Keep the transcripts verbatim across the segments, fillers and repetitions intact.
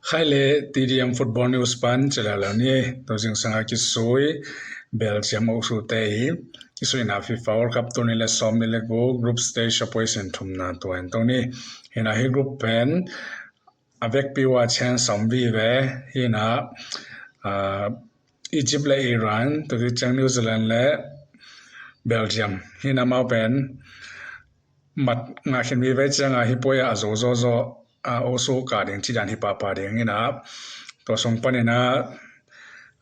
Khai le T D M Football News pan ci leuleu ni. Tuzing sanga kisui Belgium a usute i kisuina FIFA World Cup tul nih le sawm nih le guk group stage a position thumna tua en tong ni. Hina hi group pen a vekpi ua chance a om vive. Hina, ah, Egypt le Iran, tua ciang New Zealand le Belgium. Hina mau pen mat ngah khin vive cianga hi puai a zo zo zo, a, osu ka ding ci dan hi papa ding ina. Tua sung panina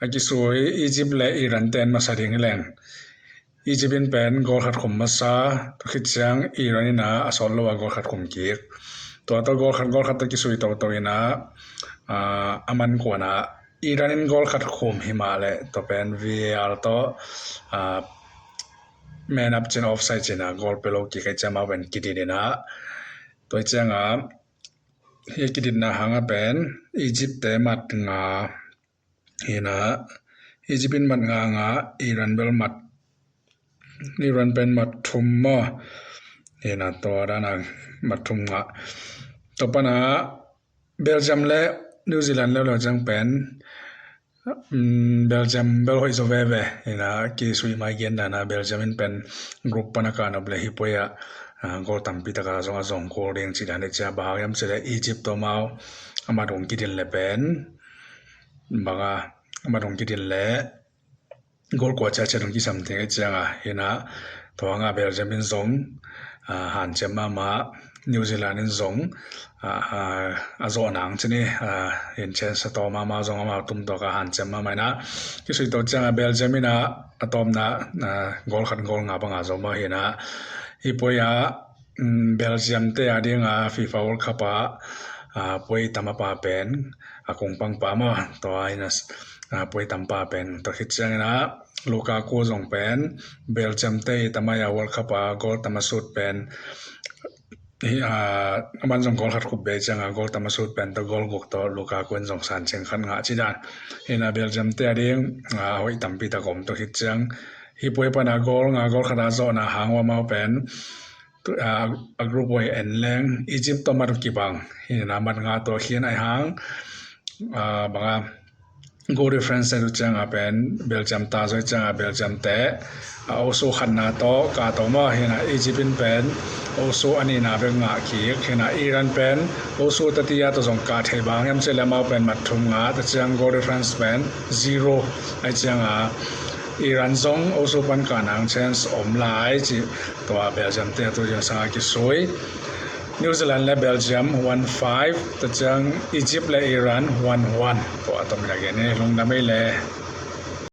a kisui Egypt le Iran ten masa ding hi leng. Egypt in pen goal khat khum masa, tua khit ciang Iran ina a sawt lo a goal khat khum kik. Tua tawh goal khat, goal khat tawh kisui toto ina, a, a man kuana Iran in goal khat khum hi mah leh tua pen V A R tawh, a, man up cin offside cina goal pe lo kik ai ciang mau pen kidin ina. Tua cianga hi kidinna hanga pen Egypt te mat nga hina, Egypt in mat nga nga, Iran bel mat, Iran pen mat thum maw. Hina tua dana mat thum nga. Tua pana Belgium le New Zealand leuleu ciang pen, um, Belgium bel hoih zo veve. Hina kisui mai gen dana Belgium in pen group pana ka nop le hi puai a, a, goal tampi taka zong a zong goal ding ci dan hi cia, bang hang hiam ci le Egypt tawh mau a mat ung kidin le pen banga a mat ung kidin le goal kua ciacia dong kisam theng ai cianga hina tua nga Belgium in zong, a, hanciam mahmah, New Zealand in zong, a, a, a zawh nang cini, a, in chance a tawm mahmah zong amau tum tawka hanciam mahmah ina. Kisui tawh cianga Belgium ina a tawmna, a, goal khat goal nga banga zo mah hina. Hi puai a, um, Belgium te a dinga FIFA World Cup a, a, puai tam a pa pen a kung pang pa maw, tua ina, a, puai tam pa pen tua khit ciangina Lukaku zong pen Belgium te i tamai a World Cup a goal tam a sut pen hi, a, a man zong goal khat khup be cianga goal tam a sut pen tawh goal guk tawh Lukaku in zong san cing khat ngah ci dan. Hina Belgium te a ding, a, hoih tampi tak om tua khit ciang hi puai pana goal nga goal khat a zawhna hang ua mau pen tu, a, a group ua en leng Egypt tawh mat uh kibang. Hina mat nga tawh khian ai hang, a, banga goal difference tu cianga pen Belgium ta zoi cianga Belgium te, a, osu khatna tawh ka tawh maw hina Egypt in pen osu a nihna bek ngah kik. Hina Iran pen osu tatia tawh zong ka thei bang hiam ci le mau pen mat thum nga ta ciang goal difference pen zero ai cianga Iran zong osu pan ka nang chance om lai ci. Tua Belgium te a tu ciang sanga kisui New Zealand le Belgium one five, tua ciang Egypt le Iran one one. Tua a tom in a gen ni lungdam ei le.